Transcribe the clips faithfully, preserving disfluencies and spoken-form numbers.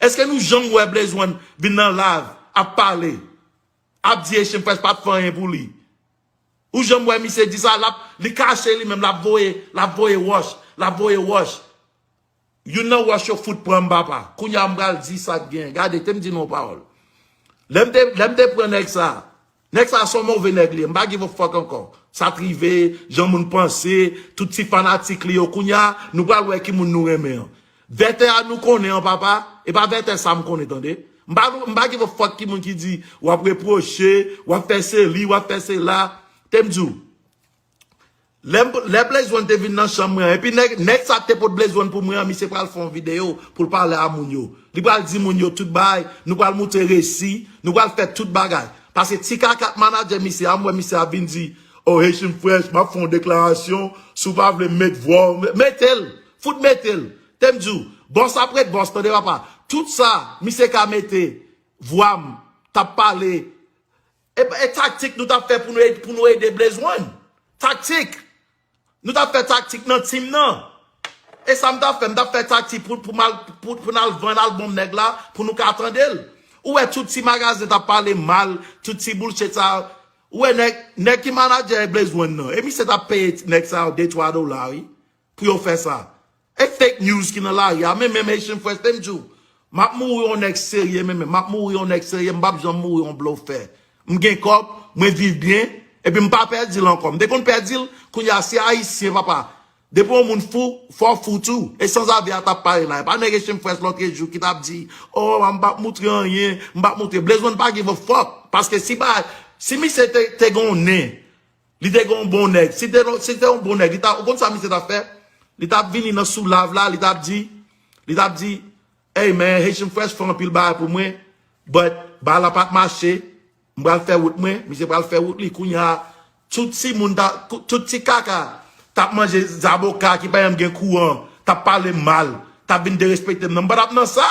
Èske nou janm wè Blaze One vin nan live ap pale, ap di Haitian Fresh pa t fè anyen pou li? Ou janm wè misye di sa? L ap, li kache li menm, l ap voye, l ap voye wòch, l ap voye wòch. Youn nan wòch yo fout pran m, papa. Kounye a m pral di sa k gen. Gade, te m di nou yon pawòl. Lè m te, lè m te pran nèg sa, nèg sa se yon move nèg li ye. M pa give a fuck ankò. Sa t rive, jan moun panse, tout ti fanatik li yo. Kounye a, nou pral wè ki moun nou renmen an. Vètè a nou konnen an, papa, e pa vètè sa m konnen, tande. M pa, m pa give a fuck ki moun ki di, w ap repwoche, w ap fè se li, w ap fè se la. Te m di w, lè, lè Blaze One te vin nan chanm mwen, epi nèg, nèg sa k te pot Blaze One pou mwen an, misye pral fè yon videyo pou l pale a moun yo. Li pral di moun yo tout bagay, nou pral moutre resi, nou pral fè tout bagay. Paske ti kaka k manadjè misye a, m wè misye ap vin di, oh, Haitian Fresh, m ap fè yon deklarasyon, si w pa vle m met vwa w, mete l, fout mete l. Te m di w, bòs ap ret bòs, tande papa. Tout sa, misye ka mete vwa m, t ap pale. E, e taktik nou t ap fè pou nou, ed- pou nou ede Blaze One. Taktik. Nou t ap fè taktik nan tim nan. E sa m t ap fè, m t ap fè taktik pou, pou, mal, pou, pou n al vann albòm nèg la, pou nou ka tande l. Ou wè tout ti magazen t ap pale mal, tout ti bullshit sa. Ou wè nèg, nèg ki manadjè Blaze One nan. E misye t ap peye nèg sa yo de twa dola, wi. Pou yo fè sa. E fake news ki nan lari a, men menm Haitian Fresh, te m di w, m ap mouri yon nèg serye, men menm, m ap mouri yon nèg serye, m p ap janm mouri yon blofè. M gen kòb, mwen viv byen, epi m pa pèdi l ankò. M te konn pèdi l, kounye a se Ayisyen, papa. Depi yon moun fou, fò w fou tou. E sanzave a t ap pale la. E pa nèg Haitian Fresh lòtrejou ki t ap di, oh, m p ap moutre anyen, m p ap moutre. Blaze One pa give a fuck. Paske si pa, si misye te, te gen yon nen, li te gen yon bon nèg. Si te, si te yon bon nèg, li ta, ou konn sa misye t ap fè? Li t ap vini nan sou live la, li t ap di, li t ap di, hey man, Haitian Fresh fè anpil bagay pou mwen, but bagay la pa t mache, m pral fè wout mwen, misye pral fè wout li. Kounye a, tout ti moun, ta, tout ti kaka, t ap manje zaboka ki pa janm gen kouran, t ap pale m mal, t ap vin derespekte m nan. M pa t ap nan sa.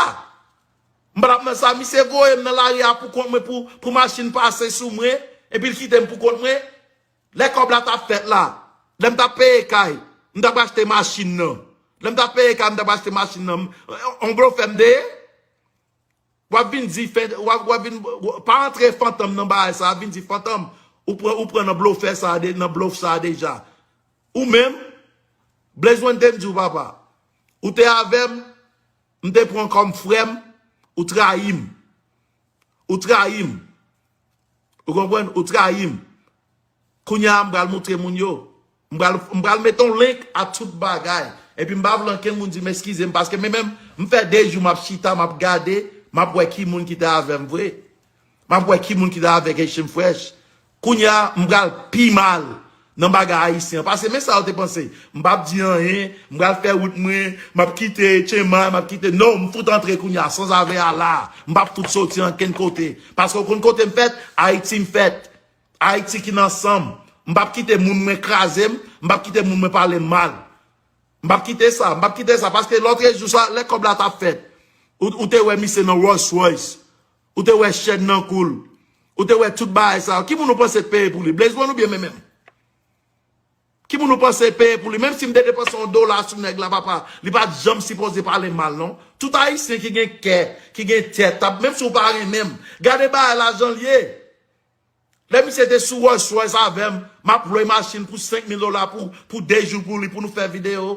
M pa t ap nan sa, misye voye m nan lari a pou kont mwen, pou, pou machin pase sou mwen, epi l kite m pou kont mwen. Lè kòb la t ap fèt la, lè m t ap peye kay, m t ap achte machin nan. Lè m t ap peye kay, m t ap achte machin nan. M- On blofè m te ye. W ap vin di, fen- w ap, w ap vin, pa antre fantom nan bagay sa, vin di fantom. Ou pran, ou pran nan blofè sa, de- nan blof sa deja. Ou menm, Blaze One te m di w, papa. Ou te avè m, m te pran kòm frè m, ou trayi m. Ou trayi m. Ou konprann? Ou trayi m. Kounye a, m pral moutre moun yo. M pral, m pral mete yon link a tout bagay. Epi m pa vle ankenn moun di m eskize m, paske men menm, m fè de jou m ap chita, m ap gade, m ap wè ki moun ki te avè m vre. M ap wè ki moun ki te avèk Haitian Fresh. Kounye a, m pral pi mal nan bagay ayisyen an. Paske men sa yo te panse. M p ap di anyen, m pral fè wout mwen, m ap kite Tchema, m ap kite. Non, m fout antre kounye a, sanzave a la. M p ap fout soti ankenn kote. Paske w konn kote m fèt? Ayiti m fèt. Ayiti ki nan san m. M p ap kite moun mwen kraze m, m p ap kite moun mwen pale m mal. M p ap kite sa, m p ap kite sa, paske lòtrejou sa, lè kòb la t ap fèt, ou, ou te wè misye nan Rolls Royce, ou te wè chèn nan kou l, ou te wè tout bagay sa yo. Ki moun ou panse t peye pou li? Blaze One oubyen men menm? Ki moun ou panse peye pou li? Menm si m te depanse yon dola sou nèg la, papa, li pa t janm sipoze pale m mal, non. Tout ayisyen ki gen kè, ki gen tèt, t ap, menm si w pa renmen m, gade bagay la jan l ye. Lè misye te sou Rolls Royce avè m, m ap lwe machin pou senk mil dola pou, pou de jou pou li, pou nou fè videyo.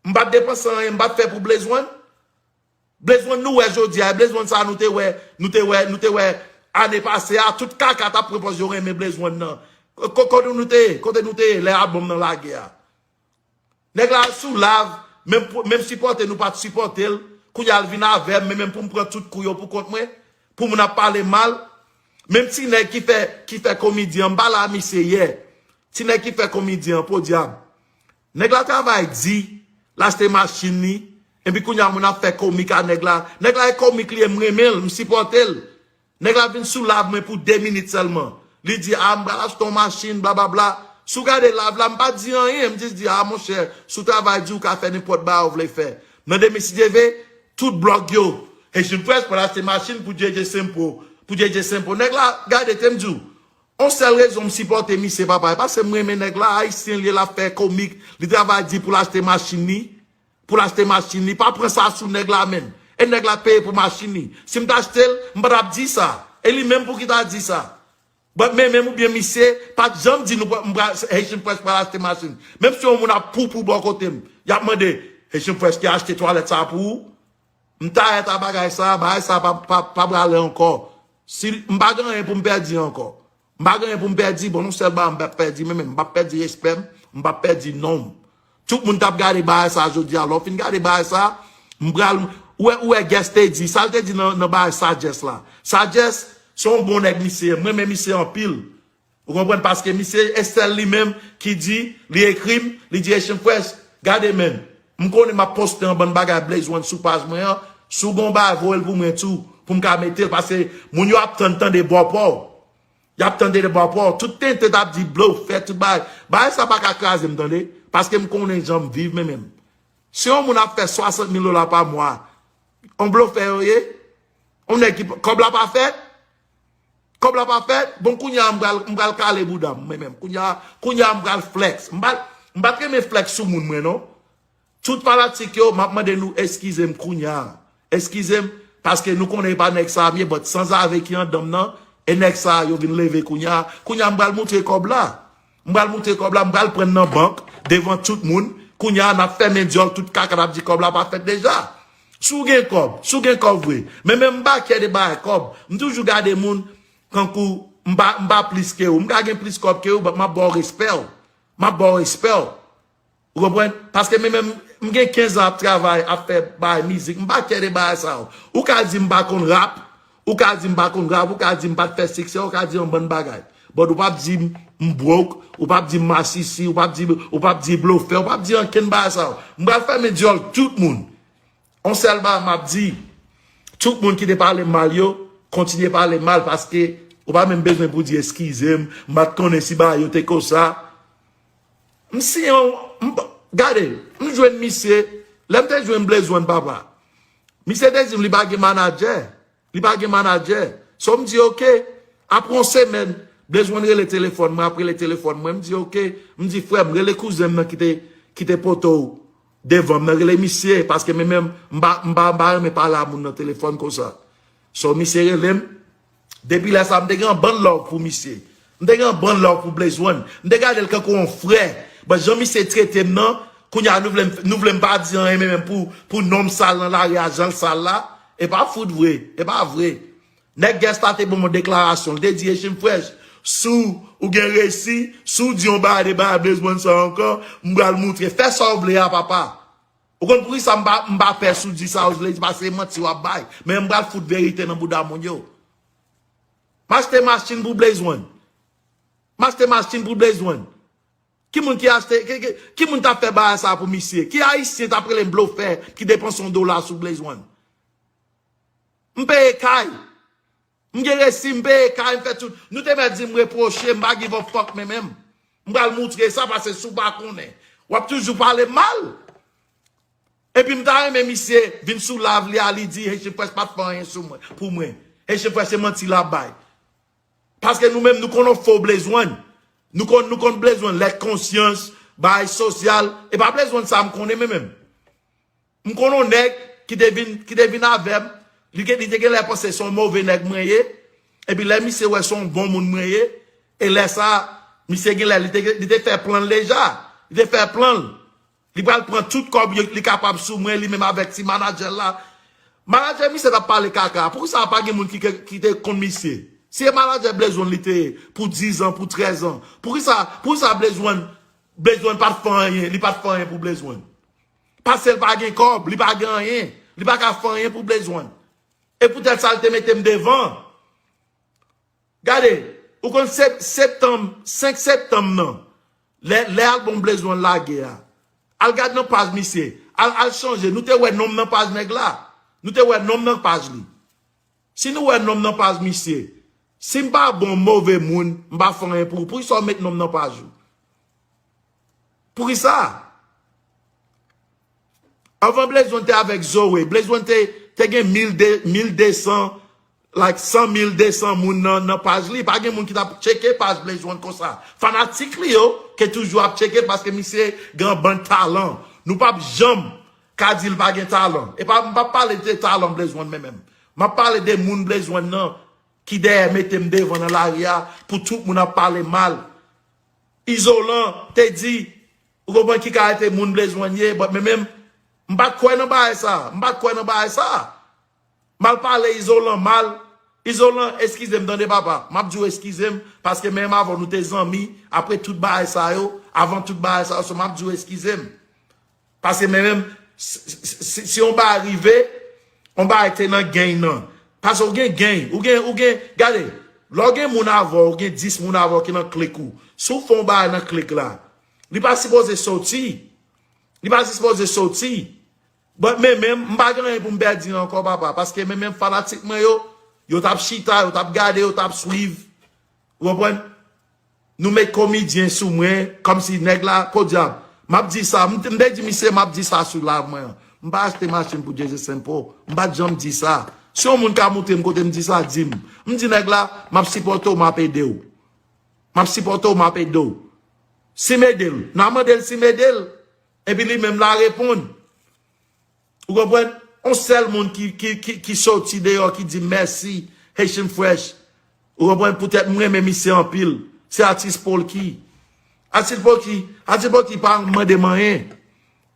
M pa t depanse anyen, m pa t fè pou Blaze One. Blaze One nou wè jodi a, Blaze One sa nou te wè, nou te wè, nou te wè ane pase a, tout kaka t ap pran pòz yo renmen Blaze One nan. Ko- Kote nou te ye? Kote nou te ye lè albòm nan lage a? Nèg la sou live, menm, pou- menm sipòte nou pa t sipòte l. Kounye a l vin avè m, men menm pou m pran tout kou yo pou kont mwen, pou moun ap pale m mal. Menm ti nèg ki fè, ki fè komedyen an, m pale a misye yè. Ti nèg ki fè komedyen an, podyab. Nèg la travay di, l achte machin li, epi kounye a moun ap fè komik a nèg la. Nèg la e komik li ye, m renmen l, m sipòte l. Nèg la vin sou live mwen pou de minit sèlman. Li di, a, m pral achte yon machin, blablabla. Si w gade live la, m pa di anyen, m jis di, a, monchè, si w travay di, w ka fè nenpòt bagay w vle fè. Nan demen, si Dye vle, tout blòg yo. Haitian Fresh pral achte machin pou J J Sempo. Pou J J Sempo. Nèg la, gade, te m di w, yon sèl rezon m sipòte misye, papa, e paske m renmen nèg la, ayisyen l ye, l ap fè komik, li travay di pou l achte machin li, pou l achte machin li, pa pran sa sou nèg la, menm. E nèg la peye pou machin li. Si m ta achte l, m pa t ap di sa. E li menm pou ki ta di sa. But men menm oubyen misye pa t janm di nou pral- m pral- Haitian Fresh pral achte machin. Menm si yon moun ap poupou bò kote m, y ap mande, Haitian Fresh ki achte twalèt sa pou ou? M tayèt a bagay sa, bagay sa pa, pa, pa prale ankò. Si m pa gen anyen pou m pèdi ankò. M pa gen anyen pou m pèdi, bon, yon sèl bagay m p ap pèdi, men, men m p ap pèdi respè m, m p ap pèdi non m. Tout moun t ap gade bagay sa jodi a. Lè w fin gade bagay sa, m pral, ou wè, ou wè Guess te di, sa l te di nan, nan bagay Sagesse la. Sagesse, se yon bon nèg misye ye, m renmen misye anpil. Ou konprann? Paske misye, e sèl li menm ki di, li ekri m, li di, Haitian Fresh, gade men, m konnen m ap poste yon bann bagay Blaze One sou paj mwen an, si w gen yon bagay, voye l pou mwen tou, pou m ka mete l, paske moun yo ap tann tande bò pa w. Y ap tande de bò pa w. Tout tenten t ap di blofè, tout bagay. Bagay sa pa ka kraze m, tande. Paske m konnen jan m viv, men menm. Si yon moun ap fè swasant mil dola pa mwa, yon blofè yo ye? Yon nèg ki, kòb la pa fèt? Kòb la pa fèt? Bon, kounye a m pral, m pral kale bouda m, mwen menm. Kounye a, kounye a m pral flex. M pa, m pa t renmen flex sou moun mwen, non. Tout fanatik yo, m ap mande nou eskize m kounye a. Eskize m, paske nou konnen e pa nèg sa a m ye, but sanzave ki anndan m nan, e nèg sa a yo vin leve kounye a. Kounye a m pral moutre kòb la. M pral moutre kòb la, m pral pran nan bank, devan tout moun. Kounye a n ap fèmen dyòl tout kaka n ap di kòb la pa fèt deja. Si w gen kòb, si w gen kòb vre. Men menm m pa kè de bagay kòb. M toujou gade moun kankou m pa, m pa plis ke ou. M ka gen plis kòb ke ou, but m ap ba w respè w. M ap ba w respè w. Ou konprann? Paske men menm, m gen kenz an ap travay, ap fè bagay mizik. M pa kè de bagay sa yo. Ou ka di m pa konn rap, ou ka di m pa konn rap, ou ka di m pa t fè siksè, ou ka di yon bann bagay. But ou p ap di m, m broke, ou p ap di m masisi, ou p ap di, ou p ap di blofè, ou p ap di ankenn bagay sa yo. M pral fèmen dyòl tout moun. On sèl bagay m ap di, tout moun ki te pale m mal yo, kontinye pale m mal paske ou pa menm bezwen pou di eskize m, m pa t konnen si bagay yo te konsa. M siyen yon, m, gade, m jwenn misye, lè m te jwenn Blaze One papa. Misye te di m li pa gen manadjè. Li pa gen manadjè. So m di, "Ok." Apre yon semèn, Blaze One rele telefòn mwen, ap rele telefòn mwen. M di, "Ok." M di, "Frè m, rele kouzen m nan ki te, ki te pote w devan m nan, rele misye, paske men menm, m pa, m pa, m pa renmen pale a moun nan telefòn konsa." So misye rele m. Depi lè sa, m te gen yon bann love pou misye. M te gen yon bann love pou Blaze One. M te gade l kankou yon frè. But jan misye trete m nan, kounye a nou vle m, nou vle m pa di anyen, men menm pou, pou non m sal nan lari a, jan l sal la, e pa fout vre, e pa vre. Nèg Guess la te ban m yon deklarasyon, l te di, Haitian Fresh, si w gen resi, si w di yon bagay de bagay Blaze One sa ankò, m pral moutre. Fè sa w vle a, papa. Ou konn poukisa m pa, m pa pè si w di sa w vle di, paske se manti w ap bay. Men m pral fout verite nan bouda moun yo. M achte machin pou Blaze One. M achte machin pou Blaze One. Ki moun ki achte, ki, ki, ki moun t ap fè bagay sa pou misye? Ki ayisyen t ap rele m blofè ki depanse yon dola sou Blaze One? M peye kay. M gen resi, m peye kay, m fè tout. Nou te mèt di m repwoche, m pa give a fuck men menm. M pral moutre sa, paske si w pa konnen, w ap toujou pale m mal. Epi m ta renmen misye vin sou live li a, li di Haitian Fresh pa t fè anyen sou mwen, pou mwen. Haitian Fresh se manti l ap bay. Paske nou menm, nou konn on fo Blaze One. Nou konn, nou konn Blaze One, lèt konsyans, bagay sosyal. E pa Blaze One sa m konnen men menm. M konn on nèg ki te vin, ki te vin avè m. Li, te- li te genlè panse se on move nèg mwen ye. Epi lè misye wè se on bon moun mwen ye. E lè sa, misye genlè, li te, li te fè plan l deja. Li te fè plan l. Li pral pran tout kòb yo li kapab sou mwen, li menm avèk ti manadjè l la. Manadjè misye t ap pale kaka. Poukisa pa gen moun ki, ki te konn misye? Si e manadjè Blaze One li te ye pou diz an, pou trèz an, poukisa, poukisa Blaze One, Blaze One pa t fè anyen, li pa t fè anyen pou Blaze One? Paske l pa gen kòb, li pa gen anyen, li pa ka fè anyen pou Blaze One. E poutèt sa l te mete m devan. Gade, ou konn sep- septanm, senk septanm nan, lè, lè albòm Blaze One lage a, al gad nan paj misye, al, al chanje, nou te wè non m nan paj nèg la, nou te wè non m nan paj li. Si nou wè non m nan paj misye, si m pa bon, move moun, m pa fè anyen pou ou, poukisa w met non m nan paj ou? Poukisa? Anvan Blaze One te avèk Zoe, Blaze One te, te gen mil de, mil de san, like, san mil de san moun nan, nan paj li. Pa gen moun ki t ap tcheke paj Blaze One konsa. Fanatik li yo ke toujou ap tcheke l paske misye gen yon bann talan. Nou p ap janm ka di l pa gen talan. E pa, m p ap pale de talan Blaze One menm menm. M ap pale de moun Blaze One nan ki dèyè mete m devan nan lari a pou tout moun ap pale mal. Izolan te di, ou konprann ki kalite moun Blaze One ye, but men menm, m pa t kwè nan bagay sa, m pa t kwè nan bagay sa. M al pale Izolan mal. Izolan, eskize m, tande papa. M ap di w eskize m, paske menm avè w nou te zanmi, apre tout bagay sa yo, avan tout bagay sa yo, so m ap di w eskize m. Paske men menm, si, si, si, si yon bagay rive, yon bagay te nan gang nan. Paske ou gen gang, ou gen, ou gen, gade, lè w gen moun avè w, ou gen dis moun avè w ki nan klik ou. Si w fè yon bagay nan klik la, li pa sipoze soti. Li pa sipoze soti. But men menm, m pa gen anyen pou m pèdi ankò, papa. Paske men menm fanatik mwen yo, yo t ap chita, yo t ap gade, yo t ap swiv. Ou konprann? Nou met komedyen sou mwen, kòmsi nèg la, podyab. M ap di sa, m, m te di misye, m ap di sa sou live mwen an. M pa achte machin pou Jeze Saint Paul. M pa t janm di sa. Si yon moun ka montre m kote m di sa, di m. M di nèg la, m ap sipòte w, m ap ede w. M ap sipòte w, m ap ede w. Si m ede l, n a mande l si m ede l. Epi li menm la reponn. Ou konprann? On sèl moun ki, ki, ki, ki soti deyò, ki di mèsi, Haitian Fresh. Ou konprann? Poutèt m renmen misye anpil. Se atis Polky. Atis Polky, atis Polky pa mande m anyen.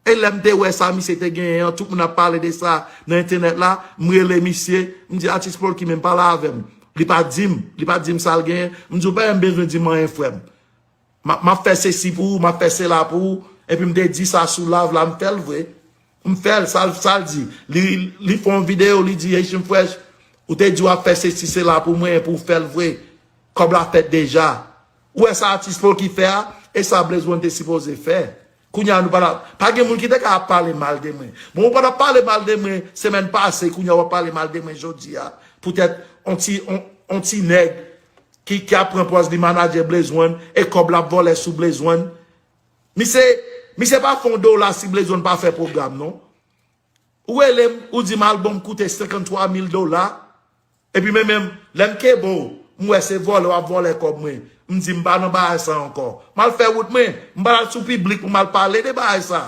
E lè m te wè sa misye te genyen an, tout moun ap pale de sa nan entènèt la, m rele misye, m di atis Polky menm pale avè m. Li pa di m, li pa di m sa l genyen. M di w pa menm bezwen di m anyen, frè m. M ap, m ap fè sesi pou ou, m ap fè sela pou ou. Epi m te di sa sou live la, m fè l vre. M fè l, sa l, sa l di. Li, li fè yon videyo, li di, Haitian Fresh, ou te di w ap fè sesi sela pou mwen, epi w fè l vre. Kòb la fèt deja. Ou wè sa atis Polky fè a, e sa Blaze One te sipoze fè. Kounye a nou pa la, pa gen moun ki te ka ap pale mal de mwen. Bon, ou pa t ap pale mal de mwen semèn pase, kounye a w ap pale mal de mwen jodi a. Poutèt on ti, on, on ti nèg ki, ki ap pran pòz li manadjè Blaze One e kòb l ap vòlè sou Blaze One. Misye, misye pa fè on dola si Blaze One pa fè pwogram, non. Ou rele m, ou di m albòm koute senkanntwa mil dola. Epi men menm, lè m kenbe w, m wè se vòlè w ap vòlè kòb mwen. M di m pa nan bagay sa ankò. M al fè wout mwen, m pa al sou piblik pou m al pale de bagay sa.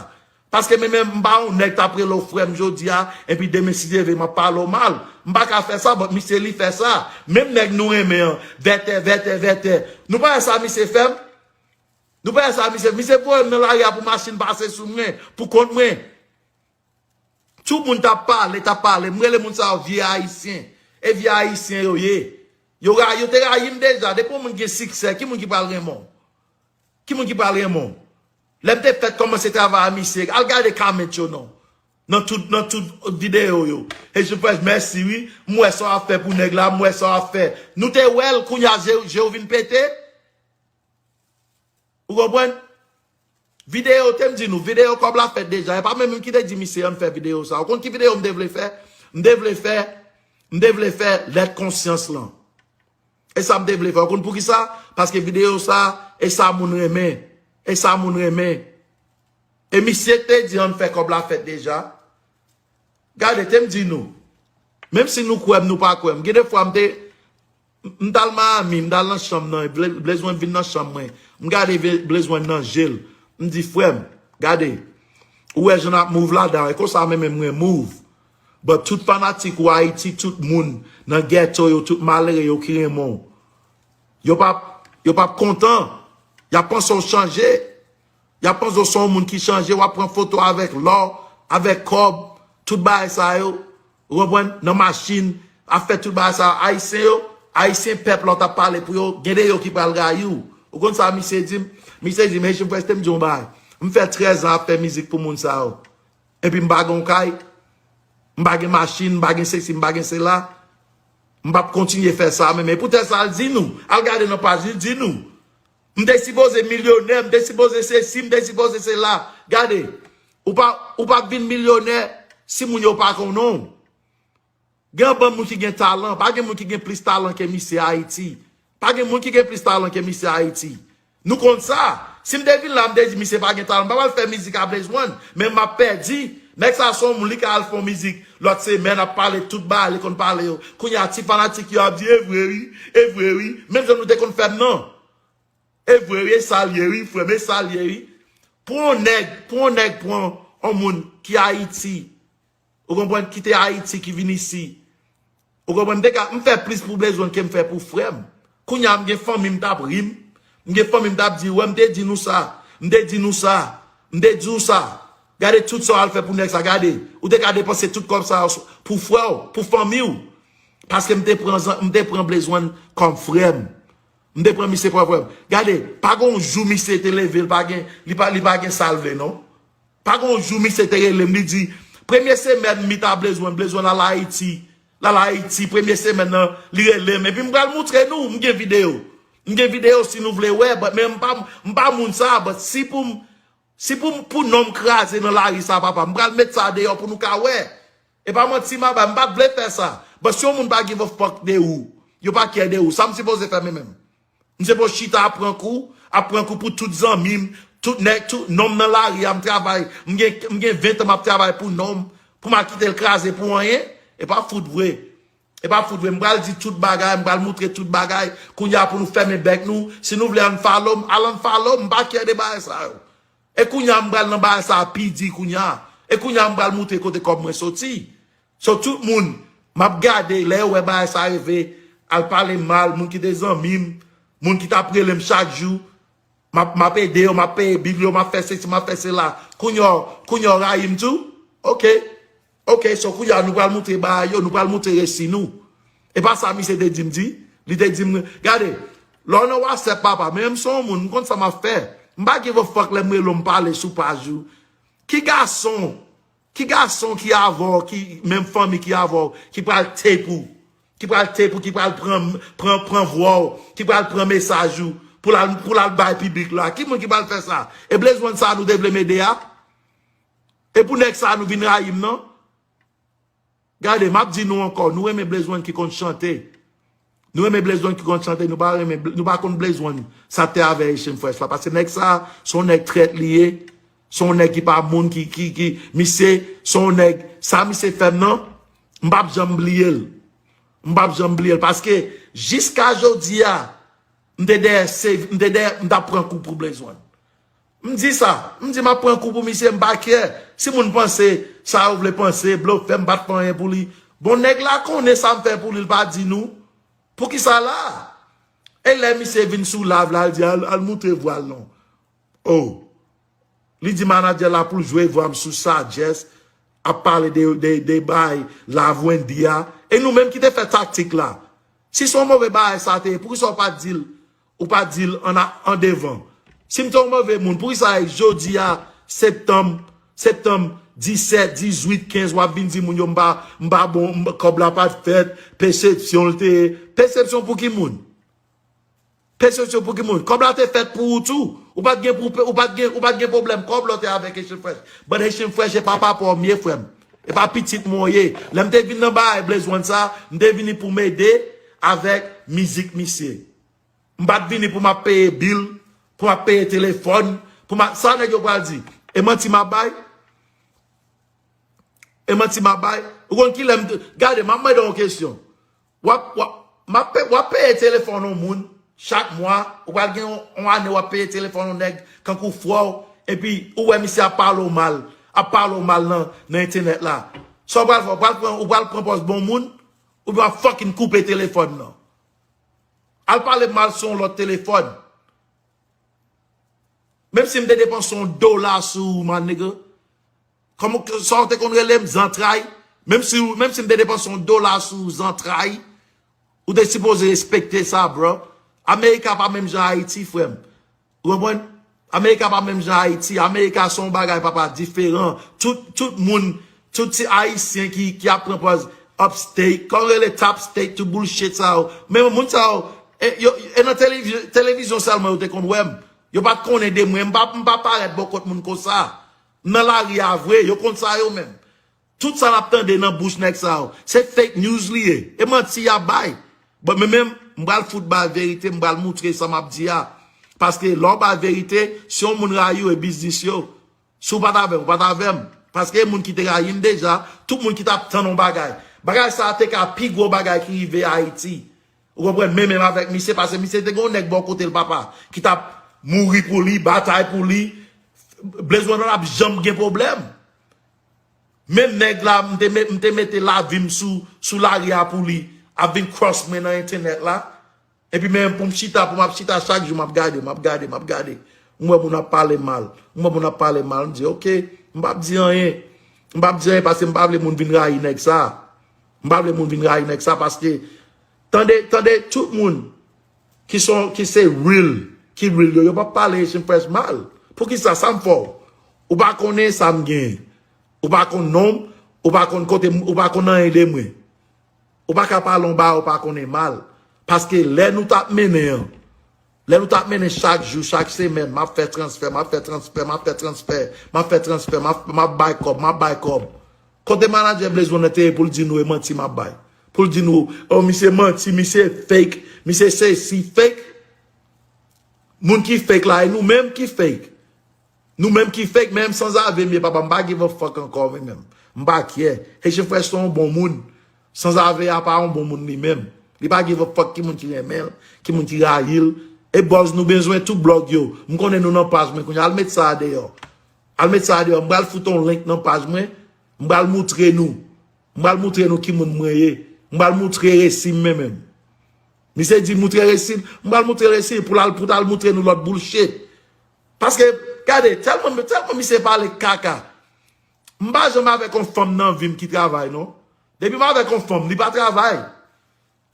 Paske men menm, m pa yon nèg t ap rele w frè m jodi a, epi demen si Dye vle m ap pale w mal. M pa ka fè sa, but misye li fè sa. Menm nèg nou renmen an, vètè, vètè, vètè. Nou pa wè sa misye fè m? Nou pa wè sa misye, misye voye m nan lari a pou machin pase sou mwen, pou kont mwen. Tout moun t ap pale, t ap pale. M rele moun sa yo vye ayisyen. E vye ayisyen yo ye. Yo ra-, yo te rayi m deja. Depi yon moun gen siksè, ki moun ki pral renmen w? Ki moun ki pral renmen w? Lè m te fèk kòmanse travay a misye, al gade comment yo non. Nan tout, nan tout videyo yo. Haitian Fresh, mèsi wi. M wè sa w ap fè pou nèg la, m wè sa w ap fè. Nou te wè l, kounye a je, je w vin pete. Ou konprann? Videyo, te m di nou, videyo kòb la fèt deja. E pa mwen menm ki te di misye ann fè videyo sa. Ou konn ki videyo m te vle fè? M te vle fè, m te vle fè lèt konsyans lan. E sa m te vle fè. Ou konn poukisa? Paske videyo sa, e sa moun renmen. E sa moun renmen. E misye te di ann fè kòb la fèt deja. Gade, te m di nou. Menm si nou kwè m, nou pa kwè m. Gen de fwa m te, m t al Miami, m t al nan chanm nan, Blaze One vin nan chanm mwen. M gade Blaze One nan je l. M di, frè m, gade, ou wè jan n ap move ladan, e konsa menm mwen move. But tout fanatik ou Ayiti, tout moun nan ghetto yo, tout malere yo ki renmen w, yo p ap, yo p ap kontan. Y ap panse w chanje. Y ap panse w se yon moun ki chanje, w ap pran foto avèk lò, avèk kòb, tout bagay sa yo. Ou konprann? Nan machin, ap fè tout bagay sa yo. Ayisyen yo, Ayisyen pèp la w t ap pale pou yo, gen de yo ki pral rayi w. Ou konn sa misye di m? Misye di m, Haitian Fresh, te m di w yon bagay. M fè trèz an ap fè mizik pou moun sa yo. Epi m pa gen yon kay, m pa gen machin, m pa gen sesi, m pa gen sela. M p ap kontinye fè sa menm. E poutèt sa, al di nou, al gade nan paj li, di nou. M te sipoze milyonè, m te sipoze sesi, m te sipoze sela. Gade, ou pa, ou p ap vin milyonè si moun yo pa konnen w. Gen yon bann moun ki gen talan, pa gen moun ki gen plis talan ke misye Ayiti. Pa gen moun ki gen plis talan ke misye Ayiti. Nou konn sa. Si m te vin la, m te di misye pa gen talan, m pa pral fè mizik a Blaze One, men m ap pèdi. Nèg sa se yon moun, li ka al fè yon mizik lòt semèn, ap pale tout bagay li konn pale yo. Kounye a, ti fanatik yo ap di, e vre wi, e vre wi. Menm jan nou te konn fè m nan. E vre wi, e sa l ye wi, frè m, e sa l ye wi. Pou yon nèg, pou yon nèg pran yon moun, ki Ayiti. Ou konprann? Ki te Ayiti, ki vin isi. Ou konprann? M te ka, m fè plis pou Blaze One ke m fè pou frè m. Kounye a, m gen fanmi m t ap ri m. M gen fanmi m t ap di, wè, m te di nou sa. M te di nou sa. M te di w sa. Gade tout sa w al fè pou nèg sa. Gade, ou te ka depanse tout kòb sa yo pou frè w, pou fanmi w. Paske m te pran, zan- m te pran Blaze One kòm frè m. M te pran misye kòm frè m. Gade, pa gen yon jou misye te leve, li pa gen, li pa, li pa gen sa l vle, non. Pa gen yon jou misye te rele m, li di, premye semèn m meet a Blaze One, Blaze One al Ayiti. L al Ayiti, premye semèn nan, li rele m. Epi m pral moutre nou, m gen videyo. M gen videyo si nou vle wè, but, men m pa, m pa moun sa, but si pou m, si pou, pou non m kraze nan lari sa, papa, m pral met sa deyò pou nou ka wè. E pa manti m ap bay, m pa t vle fè sa. But si yon moun pa give a fuck de ou, yo pa care de ou, sa m sipoze fè men menm? M se pou chita ap pran kou, ap pran kou pou tout zanmi m, tout nèg, tout nonm nan lari a, m travay. M gen, m gen ven tan m ap travay pou nonm, pou m al kite l kraze pou anyen. E pa fout vre. E pa fout vre. M pral di tout bagay, m pral moutre tout bagay. Kounye a pou nou fèmen bèk nou. Si nou vle unfollow m, al unfollow m, m pa care de bagay sa yo. E kounye a m pral nan bagay sa pi di kounye a. E kounye a m pral moutre kote kòb mwen soti. So tout moun, m ap gade, lè yo wè bagay sa rive, al pale mal, moun ki te zanmi m, moun ki t ap rele m chak jou, m ap, m ap ede yo, m ap peye bil yo, m ap fè sesi, m ap fè sela. Kounye a, kounye a yo rayi m tou? Oke. Oke, so kounye a nou pral moutre bagay yo, nou pral moutre resi nou. E pa sa misye te di m di? Li te di m, gade, lè w nan WhatsApp, papa, men m se yon moun, m konn sa m ap fè. M pa give a fuck lè m rele w, m pale sou paj ou. Ki gason, ki gason ki avè w, ki menm fanmi ki avè w, ki pral tape ou, ki pral tape ou, ki pral pran, pran, pran vwa w, ki pral pran mesaj ou, pou l al, pou l al bay piblik la? Ki moun ki pral fè sa? E Blaze One sa nou te vle m ede a? E pou nèg sa nou vin rayi m nan? Gade, m ap di nou ankò, nou renmen Blaze One ki konn chante. Nou renmen Blaze One ki konn chante, nou pa renmen, nou pa konn Blaze One sa te avè Haitian Fresh la. Paske nèg sa, se yon nèg trèt li ye. Se yon nèg ki pa moun, ki, ki, ki, misye, se yon nèg, sa misye fè m nan, m p ap janm bliye l. M p ap janm bliye l. Paske, jiska jodi a, m te dèyè, se, m te dèyè, m t ap pran kou pou Blaze One. M di sa, m di m ap pran kou pou misye, m pa care. Si moun panse sa yo vle panse, blofè, m pa t fè anyen pou li. Bon, nèg la konnen sa m fè pou li, l pa di nou. Poukisa la? E lè misye vin sou live la, l di, al, al moutre vwa l non. Oh. Li di manadjè la pou l jwe vwa m sou Sagesse, ap pale de, de, de bay Love Wendy a. E nou menm ki te fè taktik la. Si se yon move bagay sa te ye, poukisa w pa di l, ou pa di l an, an devan? Si m te yon move moun, poukisa jodi a, septanm, septanm disèt, dizuit, kenz, w ap vin di moun yo m pa, m pa bon, m, kòb la pa t fèt, persepsyon l te ye. Persepsyon pou ki moun? Persepsyon pou ki moun? Kòb la te fèt pou ou tou. Ou pa t gen pou, ou pa t gen, ou pa t gen pwoblèm kòb lè w te avèk Haitian Fresh. But Haitian Fresh, e pa papa w m ye, frè m. E pa pitit mwen w ye. Lè m te vin nan bagay Blaze One sa, m te vini pou m ede avèk mizik misye. M pa t vini pou m ap peye bil, pou m ap peye telefòn, pou m ap, sa nèg yo pral di? E manti m ap bay? E manti m ap bay? Ou konn kilè m te, gade, m ap mande w yon kesyon. W ap, w ap, m ap pe-, w ap peye telefòn yon moun chak mwa, ou pral gen yon, yon ane w ap peye telefòn yon nèg kankou frè w, epi ou wè misye ap pale w mal, ap pale w mal nan, nan entènèt la. Sa w pral fè? Ou pral pran, ou pral pran pòz bon moun, oubyen w ap fucking koupe telefòn nan? Al pale m mal sou yon lòt telefòn. Menm si m te depanse yon dola sou ou, my nigga. Kòman, sa w te konn rele m, zantray? Menm si, menm si m te depanse yon dola sou ou, zantray, ou te sipoze respekte sa, bro. Amerika pa menm jan Ayiti, frè m. Ou konprann? Amerika pa menm jan Ayiti. Amerika se yon bagay, papa, diferan. Tout, tout moun, tout ti Ayisyen ki, ki ap pran pòz upstate, kòman rele, top state, tout bullshit sa yo. Men moun sa yo, e, yo, e nan televi-, televizyon sèlman yo te konn wè m. Yo pa t konnen de mwen. M pa, m pa parèt bò kot moun konsa. M nan lari a vre, yo konn sa yo menm. Tout sa n ap tande nan bouch nèg sa yo, se fake news li ye. E manti y ap bay. Bon, men menm, m pral fout bay verite, m pral moutre sa m ap di a. Paske lè w bay verite, si yon moun rayi w, e biznis yo. Si w pa t avè m, ou pa t avè m. Paske e moun ki te rayi m deja, tout moun ki t ap tann yon bagay. Bagay sa a te ka pi gwo bagay ki rive Ayiti. Ou konprann? Men menm avèk misye, paske misye te gen yon nèg bò kote l, papa, ki t ap mouri pou li, batay pou li. Blaze One pa t ap janm gen pwoblèm. Menm nèg la, m te, met, m te mete lavi m sou, sou lari a pou li, ap vin cross mwen nan entènèt la. Epi men pou m chita, pou m ap chita chak jou, m ap gade, m ap gade, m ap gade. M wè moun ap pale mal. M wè moun ap pale mal. M di, oke, m p ap di anyen. M p ap di anyen paske m pa vle moun vin rayi nèg sa. M pa vle moun vin rayi nèg sa paske, tande, tande, tout moun ki son, ki se real, ki real yo, yo p ap pale Haitian Fresh mal. Poukisa sa m fè w? Ou pa konnen sa m gen. Ou pa konn non m, ou pa konn kote m, ou pa konn anyen de mwen. Ou pa ka pale yon bagay ou pa konnen mal. Paske lè nou t ap mennen an, lè nou t ap mennen chak jou, chak semèn, m ap fè transfè, m ap fè transfè, m ap fè transfè, m ap fè transfè, m ap, m ap bay kòb, m ap bay kòb. Kote manadjè Blaze One nan te ye pou l di nou e manti m ap bay? Pou l di nou, oh, misye manti, misye fake, misye sesi, fake. Moun ki fake la, e nou menm ki fake. Nou menm ki fake, menm sanzave m ye, papa, m pa give a fuck ankò, mwen menm. M pa care. Haitian Fresh se yon bon moun. Sanzave a pa yon bon moun li menm. Li pa give a fuck ki moun ki renmen l, ki moun ki rayi l. E buzz nou bezwen tout blòg yo. M konnen nou nan paj mwen kounye a. Al met sa a deyò. Al met sa a deyò. M pral fout yon link nan paj mwen. M pral moutre nou. M pral moutre nou ki moun mwen ye. M pral moutre resi m mwen menm. Misye di moutre resi l. M pral moutre resi l pou l al, pou l al moutre nou lòt bullshit. Paske, gade, tèlman, tèlman misye pale kaka. M pa janm avèk yon fanm nan vi m ki travay, non. Depi m avèk yon fanm, li pa travay.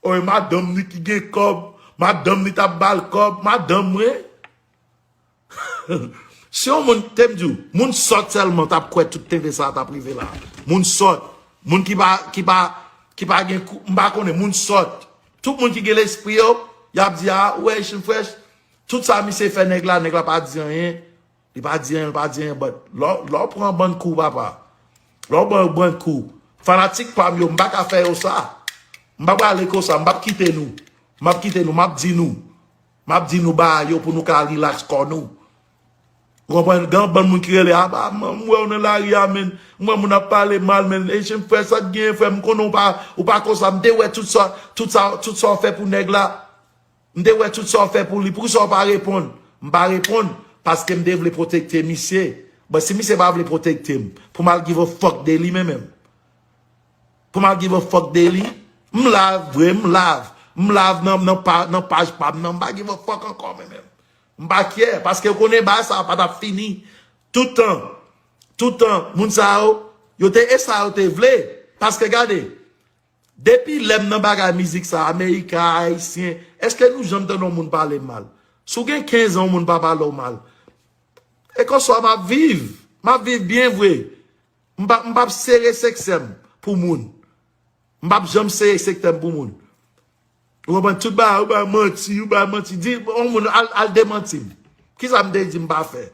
O, e madanm li ki gen kòb, madanm li t ap ba l kòb, madanm mwen. Si yon moun, te m di w, moun sòt sèlman t ap kwè tout tenten sa t ap rive la. Moun sòt, moun ki pa, ki pa, ki pa gen kou, m pa konnen, moun sòt. Tout moun ki gen lespri yo, y ap di, a, ou wè Haitian Fresh, tout sa misye fè nèg la, nèg la pa di anyen. Li pa di anyen, li pa di anyen, but lè w, lè w pran bann kou, papa. Lè w pran bann kou. Fanatik pa m yo, m pa ka fè yo sa. M pa prale konsa, m p ap kite nou. M ap kite nou, m ap di nou. M ap di nou bagay yo pou nou ka relax kò nou. Ou konprann? Gen yon bann moun ki rele, a, ba, m, m wè w nan lari a, menn. M wè moun ap pale mal, menn. Haitian Fresh, sa k genyen, frè m? M konnen w pa, ou pa konsa. M te wè tout sa, tout sa, tout sa w fè pou nèg la. M te wè tout sa w fè pou li. Poukisa w pa reponn? M pa reponn paske m te vle pwotekte misye. But si misye pa vle pwotekte m, pou m al give a fuck de li, mwen menm. Pou m al give a fuck de li. M live, vre, m live. M live nan, nan, pa, nan paj pa m nan. M pa give a fuck ankò, mwen menm. M pa care, paske w konnen bagay sa a pa t ap fini. Tout tan, tout tan, moun sa yo, yo te, e sa yo te vle. Paske gade, depi lè m nan bagay mizik sa, Amerika, Ayisyen, èske nou janm tande yon moun pale m mal? Si w gen kenz an, yon moun pa pale w mal. E konswa m ap viv. M ap viv byen vre. M p ap, m p ap sere seksè m pou moun. M p ap janm sere sektè m pou moun. Ou konprann? Tout bagay, ou bay manti, ou bay manti. Di yon moun al, al demanti m. Kisa m te di m pa fè?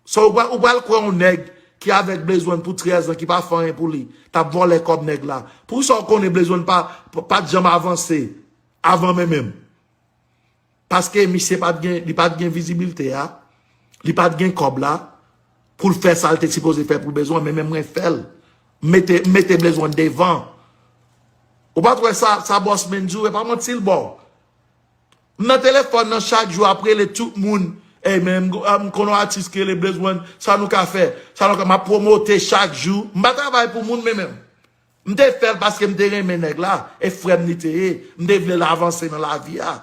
So, ou pral, ou pral kwè yon nèg ki avèk Blaze One pou trèz an, ki pa fè anyen pou li, t ap vòlè kòb nèg la. Poukisa w konnen Blaze One pa, pa, pa t janm avanse avan mwen menm? Paske misye pa t gen, li pa t gen vizibilite a, li pa t gen kòb la, pou l fè sa l te sipoze fè pou Blaze One, men menm mwen fè l. M mete, m mete Blaze One devan. Ou pa t wè sa, sa Boss Man di w, e pa manti l ba w. M nan telefòn nan chak jou ap rele tout moun. Ey, men m, m konn yon atis ki rele Blaze One, sa nou ka fè? Sa nou ka, m ap pwomote chak jou. M pa travay pou moun, men menm. M te fè l paske m te renmen nèg la, e frè m li te ye. M te vle l avanse nan lavi a.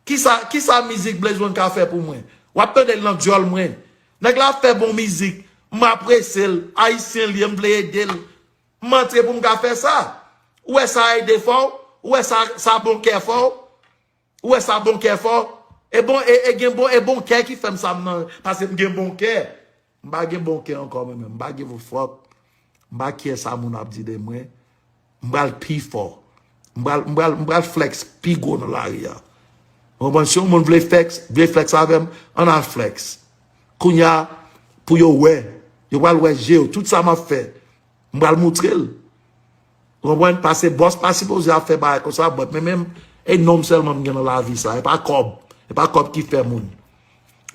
Kisa, kisa mizik Blaze One ka fè pou mwen? W ap tande l nan dyòl mwen. Nèg la ap fè bon mizik. M apresye l. Ayisyen li ye, m vle ede l. M antre pou m ka fè sa. Ou wè sa ede fè w? Ou wè sa, sa bon kè fè w? Ou wè sa bon kè fè w? E bon, e, e gen bon, e bon kè ki fè m sa m nan, paske m gen bon kè. M pa gen bon kè ankò, mwen menm. M pa give a fuck. M pa care sa moun ap di de mwen. M pral pi fò. M pral, m pral, m pral flex pi gwo nan lari a. Ou konprann? Si yon moun vle flex, vle flex avè m, ann al flex. Kounye a, pou yo wè. Yo pral wè je yo. Tout sa m ap fè, m pral moutre l. Ou konprann? Paske bòs pa sipoze ap fè bagay konsa, but men menm, e non m sèlman m gen nan lavi sa. E pa kòb. E pa kòb ki fè moun.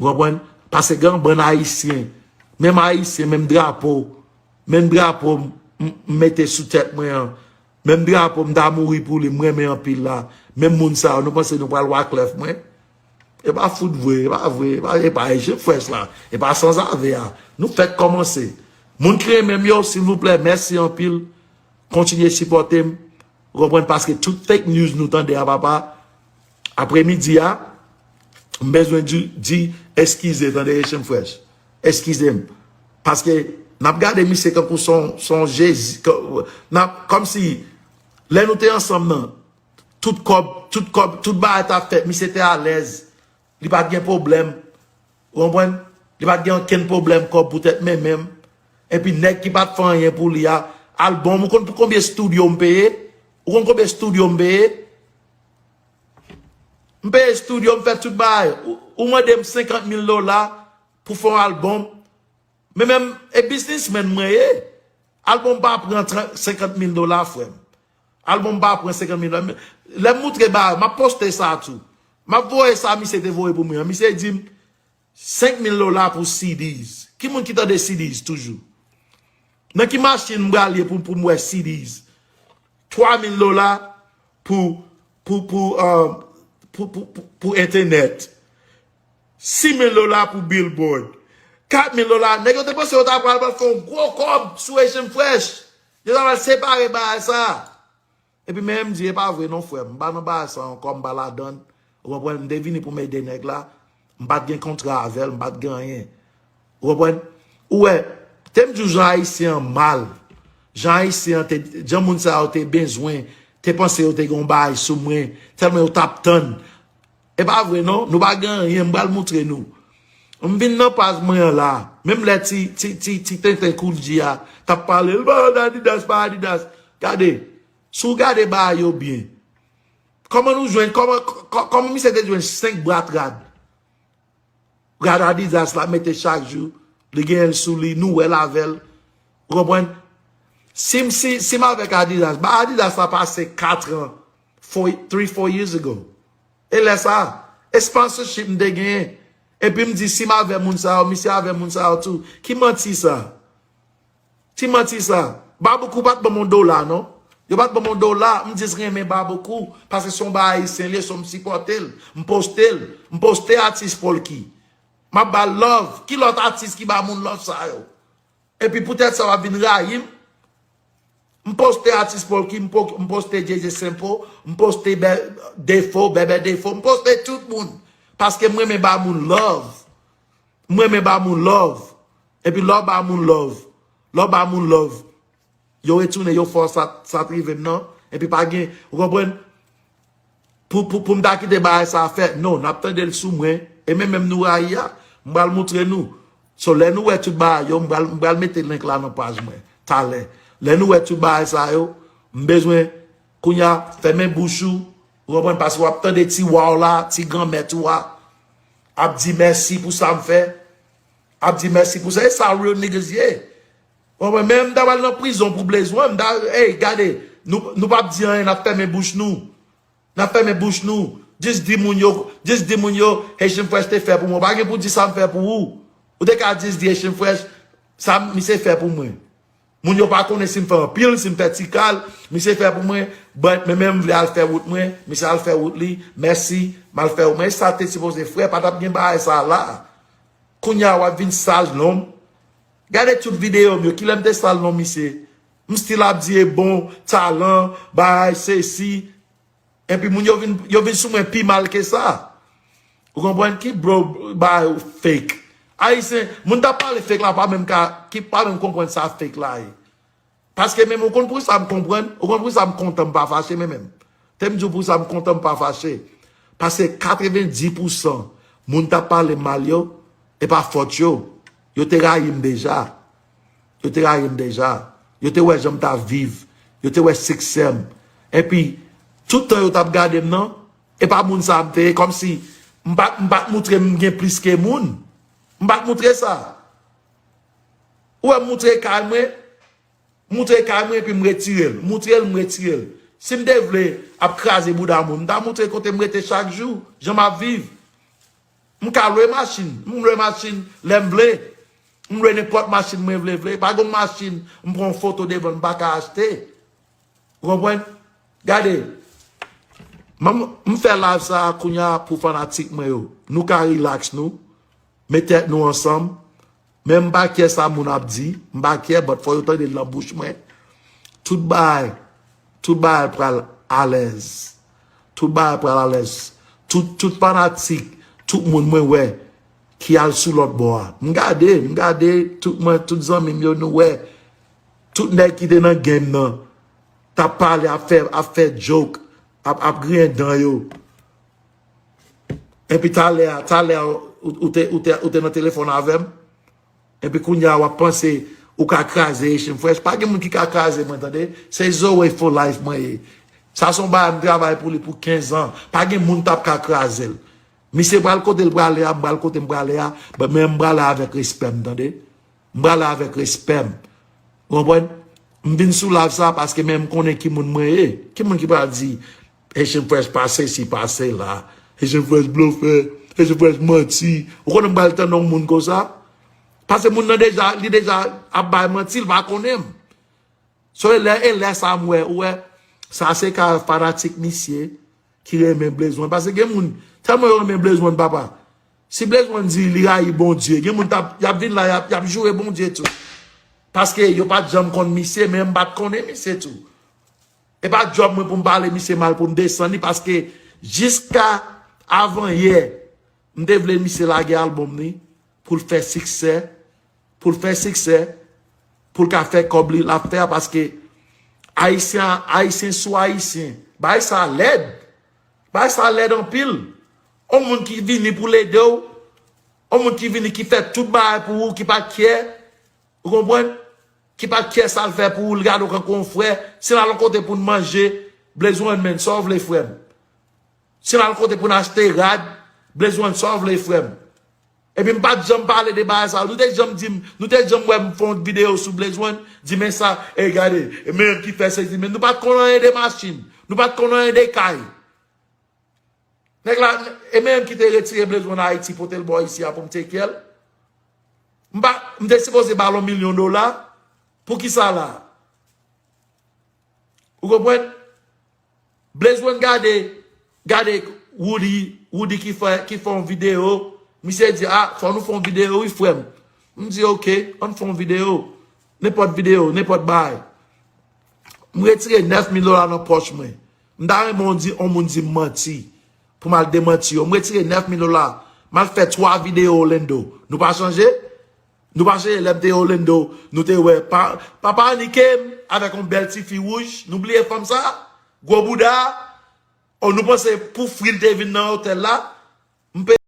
Ou konprann? Paske gen yon bann Ayisyen, menm Ayisyen, menm drapo, menm drapo m, m, m mete sou tèt mwen an, menm drapo m ta mouri pou li, m renmen anpil la, menm moun sa yo, nou panse nou pral waklèf mwen? E pa fout vre, e pa vre, e pa, e pa Haitian Fresh la, e pa sanzave a. Nou fèk kòmanse. Moun ki renmen m yo, silvouplè, mèsi anpil. Kontinye sipòte m. Ou konprann? Paske tout fake news nou tande a, papa, apremidi a, m bezwen di, di eskize, tande, Haitian Fresh. Eskize m. Paske n ap gade misye kankou son, son Jezi. N ap, kòmsi, lè nou te ansanm nan, tout kòb, tout kòb, tout bagay t ap fèt, misye te alèz. Li pa t gen pwoblèm. Ou konprann? Li pa t gen okenn pwoblèm kòb poutèt men menm. Epi nèg ki pa t fè anyen pou li a, albòm, ou konn pou konbyen estidyo m peye? Ou konn konbyen estidyo m peye? M peye estidyo, m fè tout bagay. Ou, ou mande m senkant mil dola pou fè yon albòm. Men menm, e biznismenn mwen ye. Albòm pa pran tran- senkant mil dola, frè m. Albòm pa pran senkant mil dola. Lè m moutre bagay, m ap poste sa tou. M ap voye sa misye te voye pou mwen an. Misye di m, senk mil dola pou C Ds. Ki moun ki tande C Ds toujou? Nan ki machin m pral ye pou, pou m wè C Ds? Twa mil dola pou, pou, pou, euh, pou, pou, pou, pou entènèt. Sis mil dola pou billboard. Kat mil dola. Nèg yo te panse yo ta pral, pral fè yon gwo kòb sou Haitian Fresh. Yo ta pral separe bagay sa. Epi men m di, e pa vre non, frè m. M pa nan bagay sa ankò, m pa ladann. Ou konprann? M te vini pou m ede nèg la. M pa t gen kontra avè l, m pa t gen anyen. Ou konprann? Ou wè, te m di w jan Ayisyen an mal. Jan Ayisyen an te, jan moun sa yo te bezwen, te panse yo te gen yon bagay sou mwen. Tèlman yo t ap tann. E pa vre non, nou pa gen anyen, m pral moutre nou. M vin nan paj mwen an la. Menm lè ti, ti, ti, ti tenten Kool G a t ap pale, l pa Adidas, pa Adidas. Gade, si w gade bagay yo byen, kòman nou jwenn, kòman, kò- kòman misye te jwenn senk bwat rad? Rad Adidas la mete chak jou, li genyen l sou li, nou wè l avè l. Ou konprann? Si m, si, si m avèk Adidas, ba Adidas la pase kat an, four, three, four years ago. E lè sa, e sponsorship m te genyen. Epi m di, si m avè moun sa yo, misye avè moun sa yo tou. Ki manti sa? Ti manti sa. Baboukou pa t ban m yon dola, non. Yo pa t ban m yon dola, m jis renmen Baboukou, paske se yon bagay ayisyen li ye, so m sipòte l, m poste l, m poste atis Polky. M ap ba l love. Ki lòt atis ki ba moun love sa yo? Epi poutèt sa w ap vin rayi m? M poste atis Polky, m po- m poste J J Simple, m poste Bè- Defo, Bèbè Defo, m poste tout moun. Paske m renmen ba moun love. M renmen ba moun love. Epi lè w ba moun love, lè w ba moun love, yo retounen, yo fè w sa, sa t rive m nan. Epi pa gen, ou konprann? Pou, pou, pou m ta kite bagay sa fè, non, n ap tande l sou mwen. E men menm nou rayi a, m pral moutre nou. So, lè nou wè tout bagay yo, m pral, m pral mete link la nan paj mwen, talè. Lè nou wè tout bagay sa yo, m bezwen, kounye a, fèmen bouch ou, ou konprann, paske w ap tande ti wa w la, ti granmèt ou a, ap di mèsi pou sa m fè, ap di mèsi pou sa, e sa real niggas ye. Ou konprann, men m ta pral nan prizon pou Blaze One, m ta, ey, gade, nou, nou p ap di anyen, n ap fèmen bouch nou. N ap fèmen bouch nou. Jis di moun yo, jis di moun yo, Haitian Fresh te fè pou mwen. Ou pa gen pou di sa m fè pou ou. Ou te ka jis di Haitian Fresh, sa misye fè pou mwen. Moun yo pa konnen si m fè anpil, si m fè ti kal, misye fè pou mwen, but men menm m vle al fè wout mwen, misye al fè wout li, mèsi, m al fè wout mwen. E sa te sipoze fè, pa t ap gen bagay sa la. Kounye a w ap vin sal non m. Gade tout videyo m yo, kilè m te sal non misye? M still ap di e bon, talan, bagay, sesi. Epi moun yo vin, yo vin sou mwen pi mal ke sa. Ou konprann ki bro ba yo fake? Ayisyen, moun t ap pale fake la pa menm ka, ki pa menm konprann sa fake la ye. Paske menm ou konn pou sa m konprann, ou konn pou sa m kontan m pa fache men menm. Te m di w pou sa m kontan m pa fache. Paske katrevenndis pousan moun t ap pale m mal yo, e pa fòt yo. Yo te rayi m deja. Yo te rayi m deja. Yo te wè jan m t ap viv. Yo te wè siksè m. Epi, tout tan yo t ap gade m nan, e pa moun sa m te ye, kòmsi m pa, m pa t moutre m gen plis ke moun. M pa t moutre sa. Ou wè m moutre kay mwen, moutre kay mwen epi m retire l. Moutre l, m retire l. Si m te vle ap kraze bouda moun, m ta moutre kote m rete chak jou, jan m ap viv. M ka lwe machin. M lwe machin lè m vle. M lwe nenpòt machin mwen vle, vle. Pa gen machin m pran yon foto devan l m pa ka achte. Ou konprann? Gade. M, m fè live sa a kounye a pou fanatik mwen yo. Nou ka relax nou. Met tèt nou ansanm. Men m pa kyè sa moun ap di, m pa kyè, but fò yo tande l nan bouch mwen. Tout bagay, tout bagay pral alèz. Tout bagay pral alèz. Tout, tout fanatik, tout moun mwen wè ki al sou lòt bò a. M gade, m gade tout mwen, tout zanmi m yo, nou wè. Tout nèg ki te nan game nan, t ap pale, ap fè, ap fè joke, ap, ap griyen dan yo. Epi talè a, talè a, ou, ou te, ou te, ou te nan telefòn avè m. Epi kounye a, w ap panse ou ka kraze Haitian Fresh. Pa gen moun ki ka kraze mwen, tande. Se Zoe for life mwen ye. Sa se yon bagay m travay pou li pou kenz an. Pa gen moun t ap ka kraze l. Misye pral kote l prale a, m pral kote m prale a, but men m prale avèk respè m, tande. M prale avèk respè m. Ou konprann? M vin sou live sa paske men m konnen ki moun mwen ye. Ki moun ki pral di, Haitian Fresh pa sesi, pa sela. Haitian Fresh blofè. Haitian Fresh manti. Ou konnen m pral tann yon moun konsa? Paske moun nan deja, li deja ap bay manti, li pa konnen m. So, e lè, e lè sa m wè, ou wè, sa se ka fanatik misye ki renmen Blaze One. Paske gen moun, tèlman yo renmen Blaze One, papa. Si Blaze One di li rayi Bondye, gen moun t ap, y ap vin la, y ap, y ap joure Bondye tou. Paske yo pa t janm konn misye, men m pa t konnen misye tou. E pa djòb mwen pou m pale misye mal, pou m desann li, paske jiska avanyè, m te vle misye lage albòm li, pou l fè siksè, pou l fè siksè, pou l ka fè kòb li, l ap fè a, paske Ayisyen, Ayisyen sou Ayisyen, bagay sa lèd. Bagay sa lèd anpil. Yon moun ki vini pou l ede w, yon moun ki vini ki fè tout bagay pou ou, ki pa kyè, ou konprann? Ki pa kyè sa l fè pou ou, l gade w kankou yon frè. Si n al yon kote pou n manje, Blaze One, men, sa w vle, frè m? Si n al kote pou n achte rad, Blaze One, sa w vle, frè m? Epi m pa t janm pale de bagay sa. Nou te janm di m, nou te janm wè m fè yon videyo sou Blaze One, di men sa, e gade, e men ki fè sezi, men nou pa t konn anyen de machin, nou pa t konn anyen de kay. Nèg la, e men ki te retire Blaze One Ayiti, pote l bò isi a pou m take care l. M pa, m te sipoze ba l yon milyon dola, poukisa la? Ou konprann? Blaze One gade, gade Woody, Woody ki fè, ki fè yon videyo. Misye di, a, fò nou fè yon videyo, wi, frè m. M di, oke, ann fè yon videyo. Nenpòt videyo, nenpòt bagay. M retire nèf mil dola nan pòch mwen. M ta renmen yon di, yon moun di m manti. Pou m al demanti yo. M retire nèf mil dola. M al fè twa videyo Orlando. Nou pa chanje? Nou pa chanje lè m te Orlando, nou te wè pa, papa Annie Kim avèk yon bèl ti fi wouj, nou bliye fanm sa? Gwo bouda? O, nou panse pou fri l te vin nan otèl la? M pe